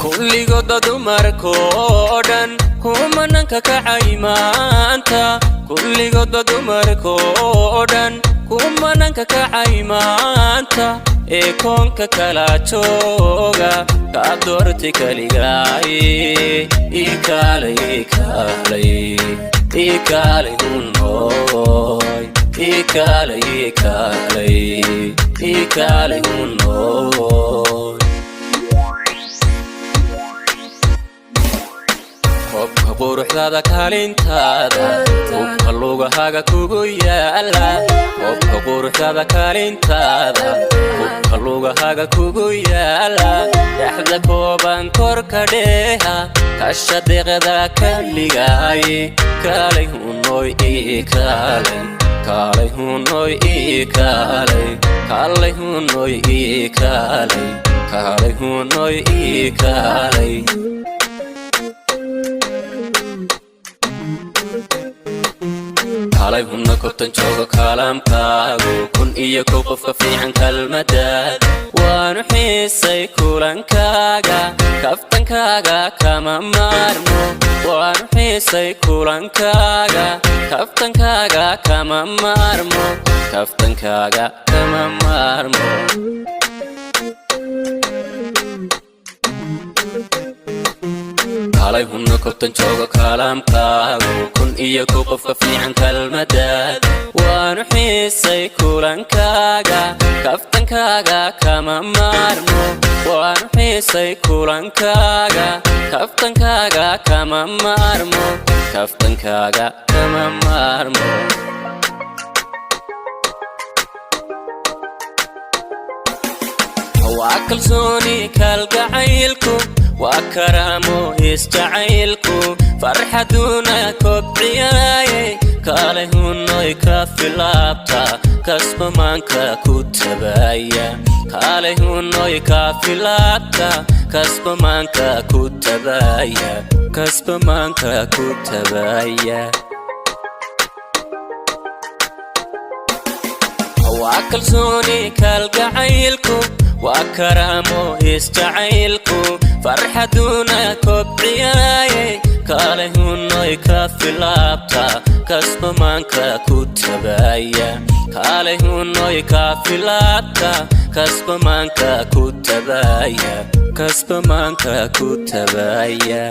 Kulligooda dumarkoo dhan kumananka kacay maanta, kulligooda dumarkoo dhan kumananka kacay maanta ee koonka kala jooga, kaa doortay kaligaay. Ii kaalay, ii kaalay, ii kaalay hunooy, ii kaalay, ii kaalay, ii kaalay hunooy. Koobka quruxdaada kaalintaada, hubka lugahaga kugu yaala. Koobka quruxdaada kaalintaada, hubka lugahaga kugu yaala. Dhexda kooban korka dheeha, kasha deeqda kaligaay. Kaalay hunooy, ii kaalay, kaalay hunooy, ii kaalay, kaalay hunooy, ii kaalay, kaalay hunooy, ii kaalay. Kaalay hunna kobtan joogo kaalamkaagu, 1001 qofka fiican kalmadaad. Waanu xiisay kulankaaga, kaftankaaga kama maarmo. Waanu xiisay kulankaaga, kaftankaaga kama maarmo, kaftankaaga kama maarmo. Kaalay hunna kobtan joogo kaalamkaagu, 1001 qofka fiican kalmadaad. Waanu xiisay kulankaaga, kaftankaaga kama maarmo. Waanu xiisay kulankaaga, kaftankaaga kama maarmo, kaftankaaga kama maarmo. Waa kalsooni kalgacaylku, waa karaamo isjacaylku, farxaduna kobciyaaye. Kaalay hunoy ka filaabta, kasbamaanka ku tabaaya. Kaalay hunoy ka filaabta, kasbamaanka ku tabaaya, kasbamaanka ku tabaaya. Waa kalsooni kalgacaylku, waa karaamo isjacaylku, farxaduna kobciyaaye. Kaalay hunoy ka filaabta, kasbamaanka ku tabaaya. Kaalay hunoy ka filaabta, kasbamaanka ku tabaaya, kasbamaanka ku tabaaya.